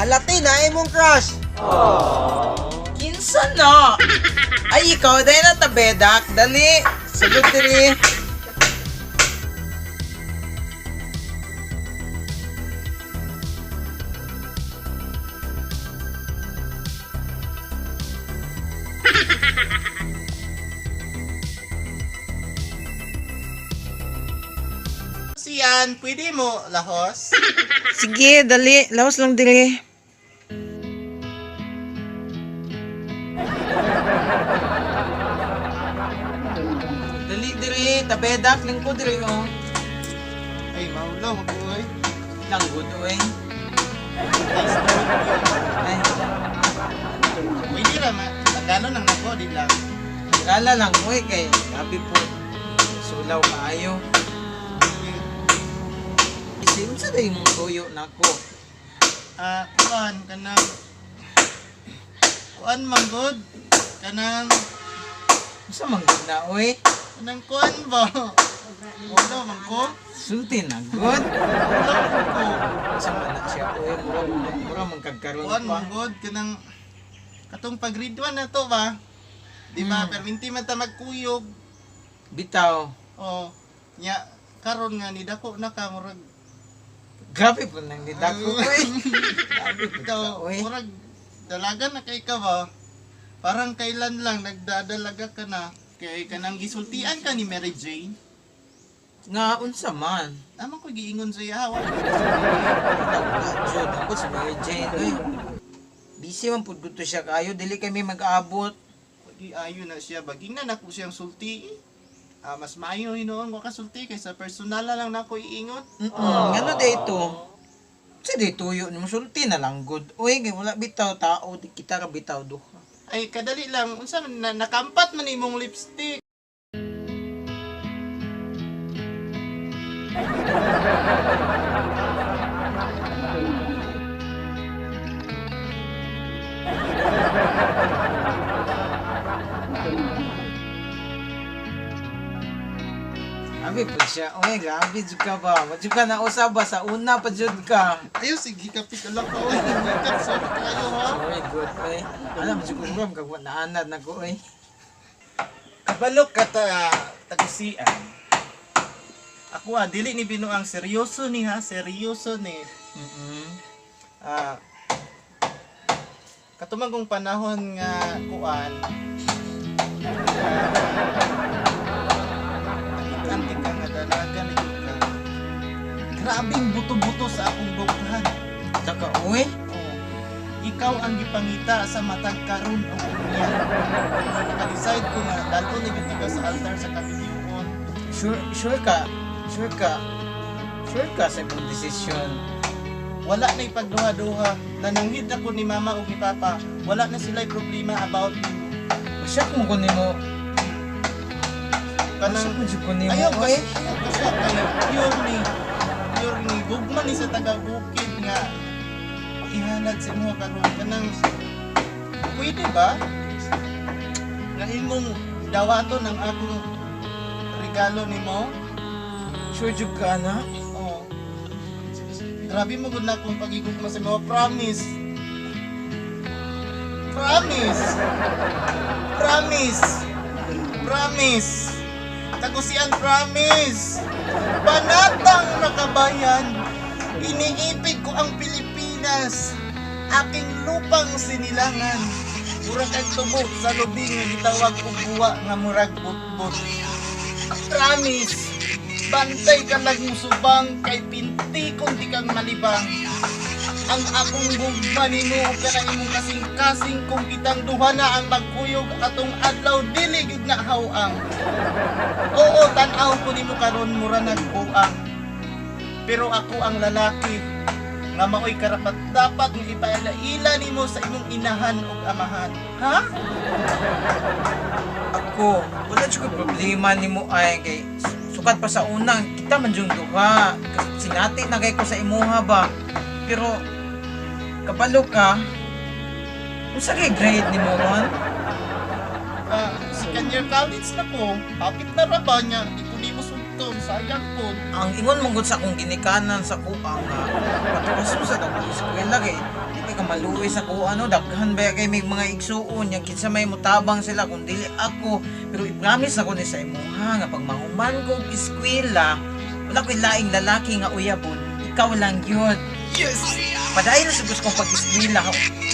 Halati na imong crush. Kinsa na? Ay, ikaw, dahil na tabedak. Dali, sulod diri. Siyan, pwede mo lahos? Sige, dali. Laos lang diri. Dali diri, tabedak lingko diri oh. Ay, maulaw ako ay. Lang good oy. Ay, Pwede ra ma. Tagalog nang nako di lang. kala lang oy kay grabe po. Sulaw kaayo. Kasi unsa day mong tuyo nako? Ah, kuan kanang kuan man gud kanang Unsa man gud na oy? kanang kuan ba? Maulaw man ko. Sulti na good. Maulaw man ko. Unsa man na siya oy, mura mura man kagkaroon Kuan pa. man gud kanang katong pag grade 1 na to ba? Di ba? Perminti man ta magkuyog. Bitaw. Oh, nya karon nga ni dako na ka murag Grabe po nang nidako oy. Grabe po ka ikaw, oy. murag dalaga na kay ka ba? Parang kailan lang nagdadalaga ka na. Kay kanang gisultian ka ni Mary Jane. Nga unsa man? Tama ko giingon sa iya, wala. Jud ako si Mary Jane oy. Busy man pud gud to siya kayo, dili kami mag-abot. Di ayo na siya baging na nako siyang sulti. Ah, mas maayo hinuon ko ka sulti kaysa personal na lang nako iingon. Ngano day ito? Sa day tuyo nimo sulti na lang gud. Oy, kay wala bitaw tao, di kita ra bitaw duha. Ay kadali lang unsa man na, nakampat man imong lipstick. Abi pud siya. Oy, grabe jud ka ba? Wa jud ka na usab ba sa una pa jud ka. Ayo sige kapit lang ka oy. Makeup sorry kayo ha. Sorry good oy. Alam jud ko ram kag wa naanad na ko oy. Kabalo ka ta tagusian. Ako ah, dili ni binuang seryoso ni ha, seryoso ni. Ah, katumangkong panahon nga kuan uh, ka nga dalaga na yun ka. Grabing buto-buto sa akong dughan. Taka oy. Oh, ikaw ang gipangita sa matag karon og unya. Naka-decide ko nga dalhon na gyud ka sa altar sa kapitiyuon. Sure sure ka. Sure ka. Sure ka sa imong desisyon. Wala na ipagduha-duha. Nananghid ako ni mama ug ni papa. Wala na sila'y problema about nimo. Masyak mo ko nimo. Kanang Masyak mo jud ko nimo ayaw oy. kasi ayaw kasi kayo pure ni gugma ni sa taga bukid nga ihalad sa imo karon kanang pwede ba nga imong dawaton ang akong regalo nimo? Sure jud ka na. Oh. Grabe mo gud na akong pagigugma sa imo, promise. Promise. Promise. Promise. Tagusian promise. Banatang nakabayan. Iniipig ko ang Pilipinas. Aking lupang sinilangan. Murag ang tubo sa lubing nga gitawag og buwa nga murag butbut. Promise. Bantay ka lang musubang kay pinti kung di kang malibang. Ang akong gugma nimo ug kanang imong kasing-kasing kung kitang duha na ang magkuyog atong adlaw dili gyud na hawang. Oo, tan-aw ko nimo karon mura nagbuang. Pero ako ang lalaki nga maoy karapat dapat nga ipaila nimo sa imong inahan ug amahan. Ha? Ako, wala jud ko problema nimo ay kay sukat pa sa unang kita man jud duha. Sinati na kay ko sa imuha ba. Pero kabalo ka unsa kay grade nimo ron? Ah, second year college na ko. Hapit na ra ba niya? Di ko nimo sugton, sayang po. Ang ingon mong gud sa akong ginikanan sa kuang nga patukason sa akong eskwela kay di ba kay ka maluoy sa ko ano, daghan ba kay may mga igsuon yang kinsa may mutabang sila kung dili ako. Pero i-promise ako ni sa imuha nga pag mahuman ko og eskwela, wala ko'y laing lalaki nga uyabon. Ikaw lang yun. Yes! Padayon na sa gusto kong pag-eskwela.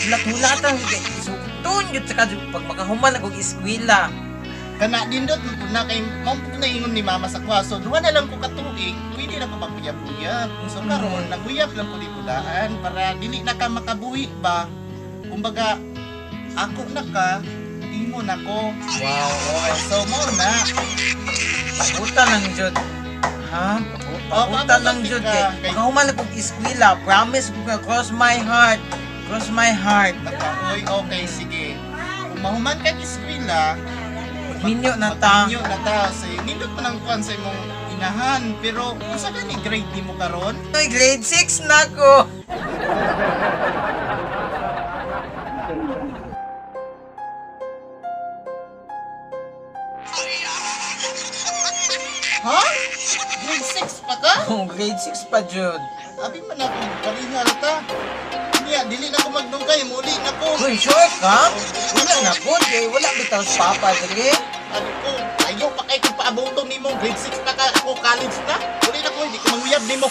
Hulat-hulatan kay sugton yun sa kadyo pag makahuman akong eskwela. Kana nindot mo na kay mao po na ingon ni mama sa kwa. So duha na lang ko ka tuig, pwede na ko maguyab-uyab. So karon naguyab lang ko di daan para dili na ka makabuhi ba. Kumbaga ako na ka, imo na ko. Wow. Oo, so mao na. Pabuta lang jud. Ha? Oh, Pabuta lang pabuta jud ka. kay makahuman akong eskwela. Promise ko nga cross my heart. Cross my heart. Nakaoy, okay, sige. Kung mahuman kag eskwela, Minyo na ta. Minyo na ta. Say, nindot man ang kuan sa imong inahan, pero unsa gani grade nimo karon? Ay, grade 6 na ko. Ha? Grade 6 pa ka? Oh, grade 6 pa jud. Abi man ako, parihal ta. Niya, dili na ko magdugay, muli na ko. Uy, sure ka? Wala na po, kay wala bitaw sa papa diri. Abi ko, ayaw pa kay kung paaboto nimo, grade 6 pa ka, ako college na. Muli na ko, hindi ko manguyab nimo.